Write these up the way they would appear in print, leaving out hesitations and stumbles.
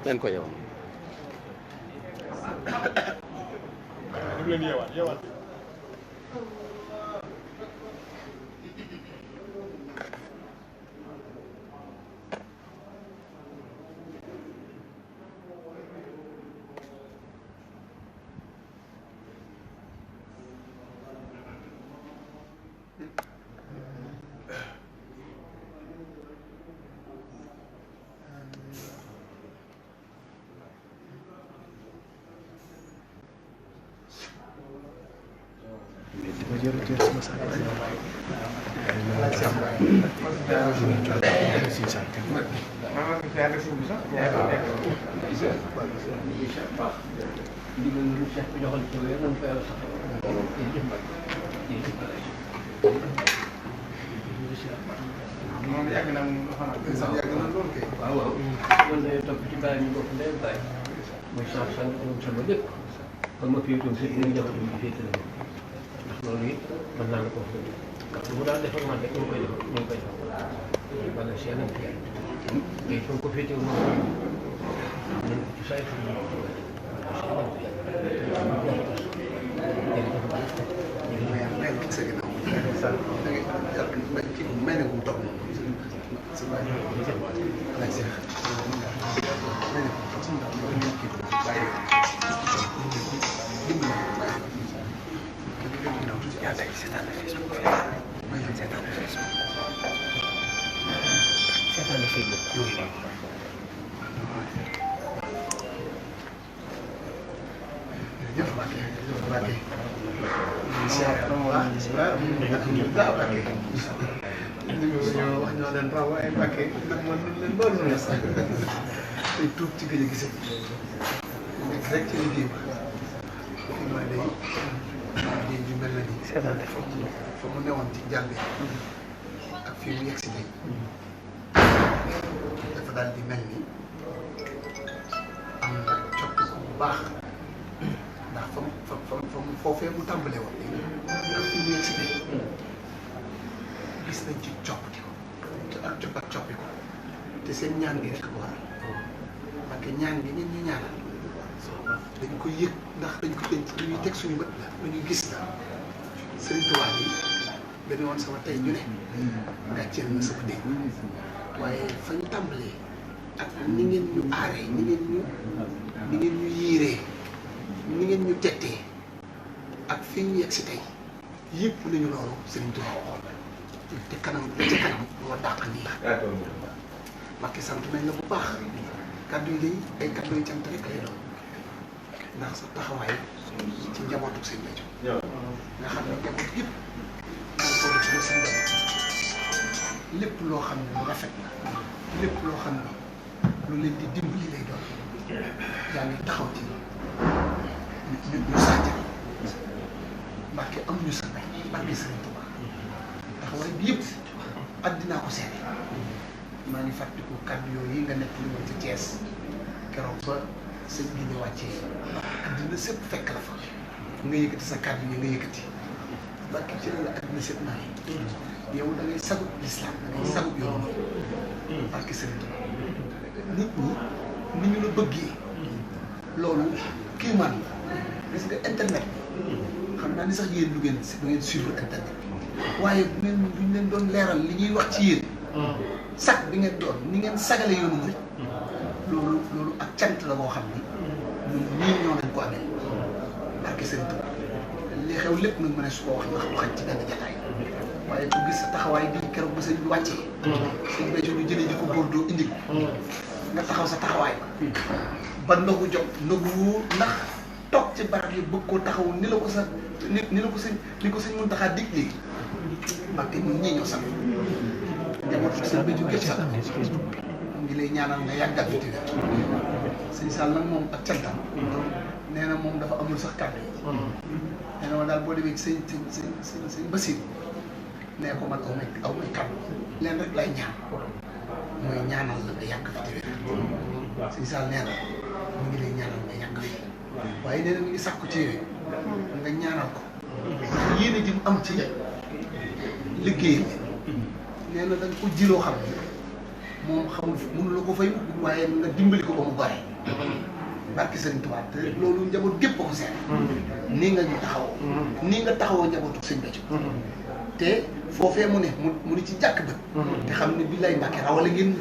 leen ko yow. loolu it mën naa la ko wax parce que bu daal defar man rek ñu koy defar ñu koy defar wala seen ak yàlla mais fu ko féetee moom nañ ko ci saa yu tuub ci gëj a gisee nekk rek ci liggéey ba ma day liggéey ju mel na ni fa mu newoon ci jàlle ak fii mu yegg si tey dafa daal di mel ni am na coppi ko bu baax ndax fa mu foofee mu tàmbalee woon ak fii mu yegg si tey gis nañ ci coppati ko ak coppi ko te seen ñaan gi rek ko waral parce que ñaan gi ngeen ñu ñaanal dañ ko yëg ndax dañ ko denc lu ñuy teg suñu bët la lu ñuy gis la Sëriñ Tuubaa yi dañu woon sama tey ñu ne gàcceel na sama dégg waaye fa ñu tàmbalee ak ni ngeen ñu aaree ni ngeen ñu yiiree ni ngeen ñu tettee ak fi ñu yegg si tey yëpp nañu loolu Sëriñ Tuubaa waxoon te kanam ca kanam moo dàq nii Mbacké sant nañ la bu baax kaddu yi day ay kaddu yu cant rek lay doon ndax sa taxawaay ci njabootu seen rajo nga xam ne njaboot yëpp dañ ko def ba seen lépp loo xam ne lu rafet la lépp loo xam ne lu leen di dimbali lay doon yaa ngi taxaw ci ñu sàcc Mbacké am ñu sa bay Mbacké Sëriñ Tuubaa taxawaay bi yëpp addinaa ko seet maa ngi fàttaliku kàddu yooyu yi nga nekk li ma ci Thiès keroog ba sëñ bi ñu wàccee addina sépp fekk la fa nga yëkkati sa kàddu yi nga yëkkati Mbacké ci la addina sépp naa yi yow da ngay sagub l'islam da ngay sagub yoon Mbacké Sëriñ Tuubaa nit ñi ni ñu la bëggee loolu kii man gis nga internet xam naa ni sax yéen du ngeen suivre internet waaye buñ leen doon leeral li ñuy wax ci yéen sag bi ngeen doon ni ngeen sagale yoonu mu loolu ak cant la boo xam ni ñun ñii ñoo leen ko amee Mbacké Sëriñ Tuubaa li xew lépp nag ma ne su ko wax ndax du xaj ci benn jataay waaye ku gis sa taxawaay bi keroog ba sëñ bi wàccee sëñ Béthio ñu jëlee ji ko Bordeaux indi ko nga taxaw sa taxawaay ba ndogu jot ndogu ndax toog ci barab yi bëgg koo taxaw ni la ko sa ni la ko sëñ ni ko sëñ Mountakha dig léegi Mbacké ñun ñii ñoo sax njaboot bi sëñ Béthio gépp sax ngi lay ñaanal nga yàggal fi tëdd sëñ Sall nag moom ak cantam nee na moom dafa amul sax kàddu yi nee na ma daal boo demee ci sëñ Basir nee ko man aw may kàddu leen rek lay ñaan mooy ñaanal la nga yàgg fi tëdd sëñ Sall nee na mu ngi lay ñaanal nga yàgg fi waaye nee na mi ngi sàkku ci yooyu nga ñaanal ko yéene ji mu am ci liggéey nee na da nga ko jiloo xam ne moom xamul mënu la ko fay waaye nga dimbali ko ba mu gore barki Sëriñ Tuubaa te loolu njaboot gépp ko seet nii nga ñu taxawoo nii nga taxawoo njabootu sëñ Béthio te foofee mu ne mu ni ci jàkk bët te xam ne billaay Mbàkke rawale ngeen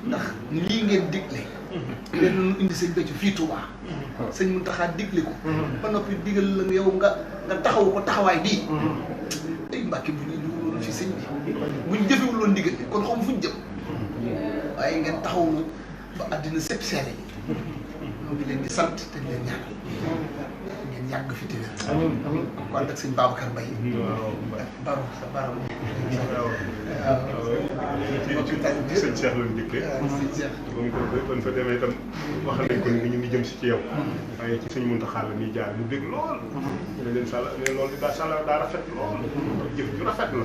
ndax lii ngeen digle leen nu indi sëñ Béthio fii Touba sëñ Mountakha digle ko ba noppi digal la yow nga taxawu ko taxawaay bii ay Mbàkke bu ñu loolu fi sëñ bi buñ jëfewul loon ndigal bi kon xam fuñ jëm waaye ngeen taxawu ba àddina sépp seere yi mu ngi leen di sant te di leen ñaanal ngeen yàgg fi te wér ko ànd ak sëñ Babacar Mbaye baro sa baro ci sëñ Cheikh lañu dikkee sëñ Cheikh ban fa demee itam wax nañ ko ni ñu ngi jëm si ci yow waaye ci sëñ Mountakha la ñuy jaar mu bég lool ne leen sàlla ne loolu daa rafet lool jëf ju rafet la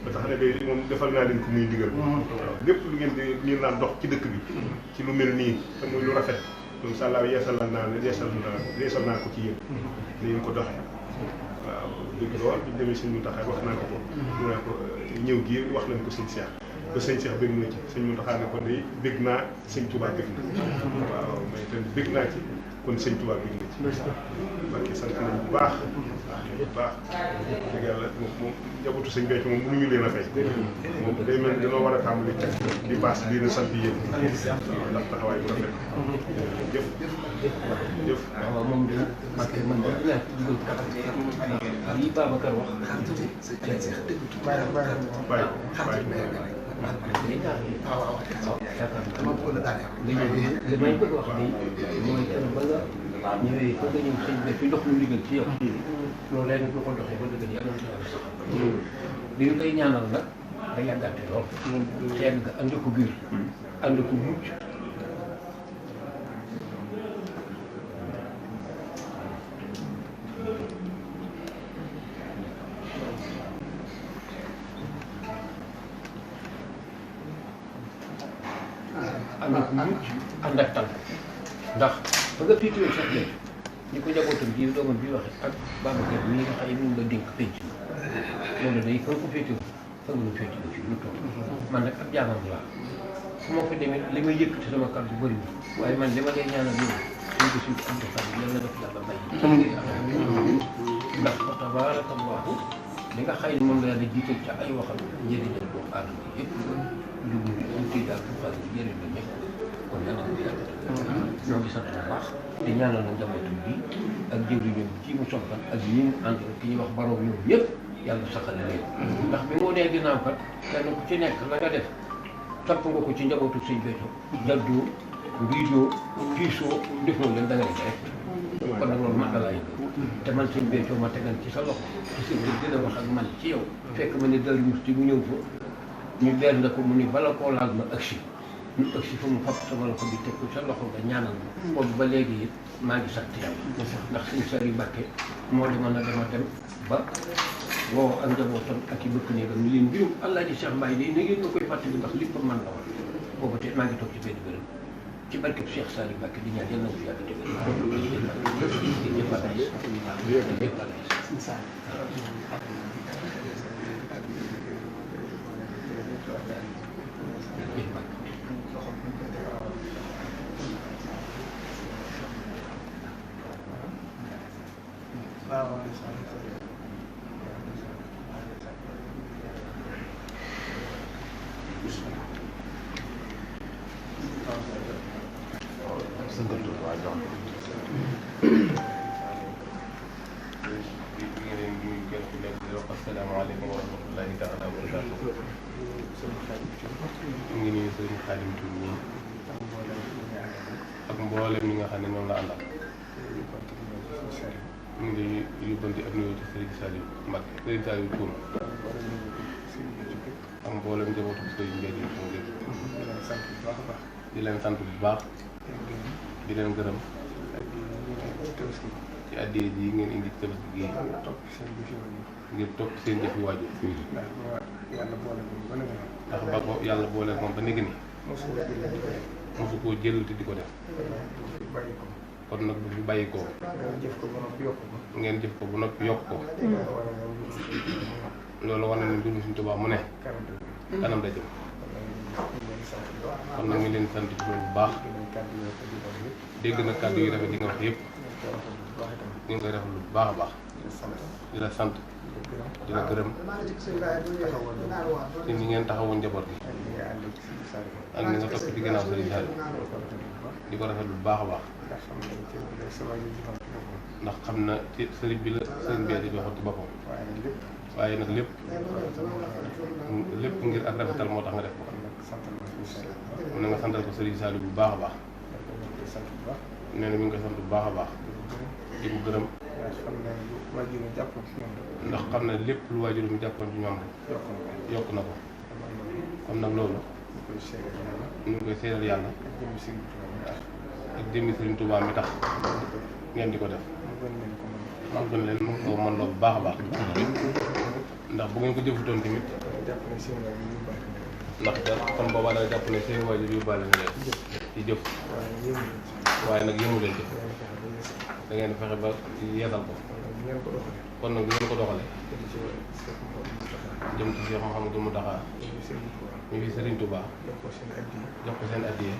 ba tax ne day moom defal naa leen ko muy digal waaw lépp lu ngeen di nii naan dox ci dëkk bi ci lu mel nii te muy lu rafet donc sàllaaw yeesal naa ko ci yéen ni ngeen ko doxee waaw dëgg lool bi ñu demee sëñ Mountakha wax naa ko ko mu ne ko ñëw gi wax nañ ko sëñ Cheikh ba sëñ Cheikh bëgg na ci sëñ Mountakha ne ko day bëgg naa sëñ Touba bëgg na waaw mais itam bëgg naa ci kon sëñ Touba bëgg na ci barke sant nañ bu baax bu baax dëgg yàlla moom njabootu sëñ Béthio moom mënuñu leen a fay moom day mel ni dañoo war a tàmbali di baas di leen sant yéen waaw ndax taxawaay bu rafet jëf jëf waaw moom de parce que man de dinaa ci dugal kàddu lii Babacar wax. bàyyi waaw yaakaar dama bëggoon a daaneel li may bëgg wax nii mooy kenn ba nga ñëwee ba nga ñëw sëñ bi fi ndox lu ndigal ci yow. loolu léegi du ko doxee ba dëgg yàlla na yàlla sax. li ñu koy ñaanal nag da yàggaate lool. xeet nga ànd ko biir ànd ko mucc. ànd ak mucc ànd ak tal ndax ba nga féetewoo sax léegi ñi ko njabootam bii doomam bi waxe ak Babacar mii nga xam ne moom la dénk penc loolu day fa nga ko féetewoo fa nga nu féetewoo fii lu toog man nag ab jaamam laa fu ma ko demee li may yëkkati sama kàddu bëriwul waaye man li ma lay ñaanal yow suñ ko suñ am defal yàlla def yàlla bay ndax fa tabarakallahu li nga xëy ne moom la yàlla jiital ca ay waxam njëriñal doomu aadama yëpp lu mu kii daal bu xale bi jëriñ la ñëpp kon yàlla na yàlla ñoo ngi sant bu baax te ñaanal na njabootam bi ak jëwriñam ci mu soxal ak ñi mu àndal ki ñuy wax baroom ñoom ñëpp yàlla saxal leen ndax bi moo nee ginnaaw kat kenn ku ci nekk la nga def topp nga ko ci njabootu sëñ Béthio jaddoo mbiidoo piisoo defoo leen da nga def rek kon nag loolu man da laa yëg te man sëñ Béthio ma tegal ci sa loxo ci sa kër gën a wax ak man ci yow fekk ma ne dal mus ci mu ñëw fa ñu dell na ko mu ni bala koo laal ma agsi ñu agsi fa mu fab sama loxo bi teg ko sa loxo nga ñaanal ma boobu ba léegi it maa ngi sant yàlla ndax sëñ Saliou Mbacké moo demoon na dama dem ba woo ak njabootam ak i bëkk néegam ñu leen mbirum Alaaji Cheikh Mbaye day na ngeen ma koy fàttali ndax lépp man la woon boobu te maa ngi toog ci benn bërëb ci barke Cheikh Saliou Mbacké di ñaan yal na ko yàlla asalaamaaleykum wa rahmatullahi taala wa barakaatu. ñu ngi nuyu sëriñ Xaadim Tuur ñi ak mboolem ñi nga xam ne noonu la àndal. ñu ngi yóbbanti ak nuyoo ci sëriñ Saliou Mbacké sëriñ Saliou Tuur ak mboolem njabootu sëriñ Mbéthio yi lépp di leen sant bu baax di leen gërëm ci addiya ji ngeen indi ci tabaski gi ngir topp seen jëfi waajur ndax ba ko yàlla boole moom ba néegi ni mosu koo jël te di ko def kon nag bu fi bàyyi koo ngeen jëf ko bu noppi yokk ko loolu war na ne mbirum Sëriñ Tuubaa mu ne kanam da jëm kon nag ñu leen sant bu baax dégg na kàddu yu rafet yi nga wax yëpp ñu ngi koy rafetlu bu baax a baax di la sant di la gërëm ci ni ngeen taxawoon njaboot gi ak ni nga topp ci ginnaaw Serigne Saliou di ko rafetlu bu baax a baax ndax xam na ci sëriñ bi la sëriñ bee di waxoon ci boppam waaye nag lépp ngir ak rafetal moo tax nga def ko na nga santal ko Serigne Saliou bu baax a baax nee na mi ngi koy sant bu baax a baax di ko gërëm ndax xam na lépp lu waajur mu jàppoon ci ñoom yokk na ko kon nag loolu ñu ngi koy seedal yàlla ak jëmmi Serigne Touba mi tax ngeen di ko def man gën leen ko mën loo bu baax a baax ndax bu ngeen ko jëfutoon tamit ndax kon boobaa da nga jàpp ne seen waajur yóbbaale na leen ci jëf waaye nag yëmu leen jëf da ngeen fexe ba yeesal ko kon nag bu ngeen ko doxalee jëm ci Cheikh Mouhamadou Mountakha mi fi Serigne Touba jox ko seen addiye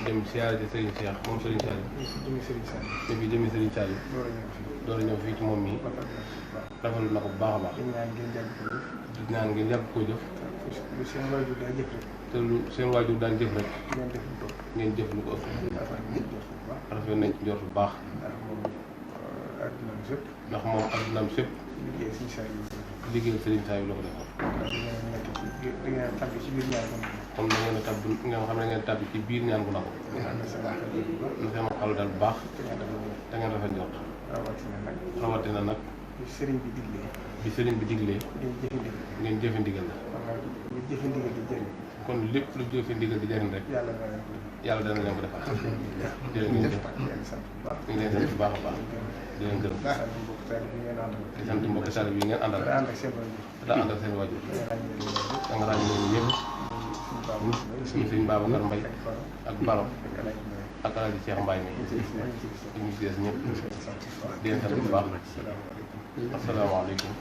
dem siyaare ji Serigne Cheikh moom Serigne Saliou mi fi jëmi Serigne Saliou door a ñëw fii ci moom mii rafetlu na ko bu baax a baax di ñaan ngeen yàgg koo jëf te lu seen waajur daan jëf rek ngeen jëf lu ko ëpp rafet nañ ci njort bu baax ndax moom addunaam sépp liggéeyal Serigne Saliou la ko defoon comme da ngeen a tabb ngeen xam ne ngeen tàbbi ci biir ñaan gu nangu na seen xalu dal bu baax da ngeen rafet njort rawatina nag bi sëriñ bi diglee ngeen jëfe ndigal la kon lépp lu jëfe ndigal di jariñ rek yàlla dana leen ko defal jërë ngeen jëf ñu ngi leen sant bu baax a baax di leen gërëm di sant mbokki taalibe bi ngeen àndal daa ànd ak seen waajur da nga ràññee ñoom ñëpp suñu sëñ Babacar Mbaye ak Baro ak Alaaji Cheikh Mbaye mi ak ñu ci des ñëpp di leen sant bu baax asalaamaaleykum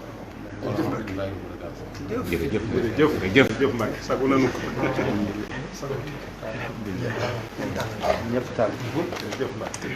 wa rahmatullahi wa barakatuh jërëjëf Mbacke sagu nañu ko ñëpp taal jërëjëf Mbacke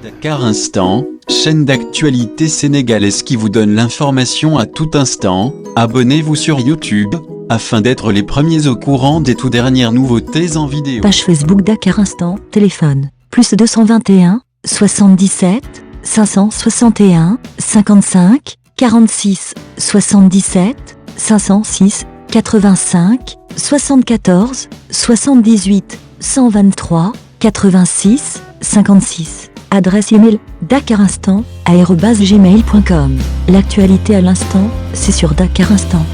Dakar Instant, chaîne d'actualité sénégalaise qui vous donne l'information à tout instant. Abonnez-vous sur YouTube, afin d'être les premiers au courant des tout dernières nouveautés en vidéo. Page Facebook Dakar Instant, téléphone, +221, 77, 561, 55, 46, 77, 506, 85, 74, 78, 123, 86, 56. Adresse email dakarinstant@gmail.com. L'actualité à l'instant, c'est sur Dakar Instant.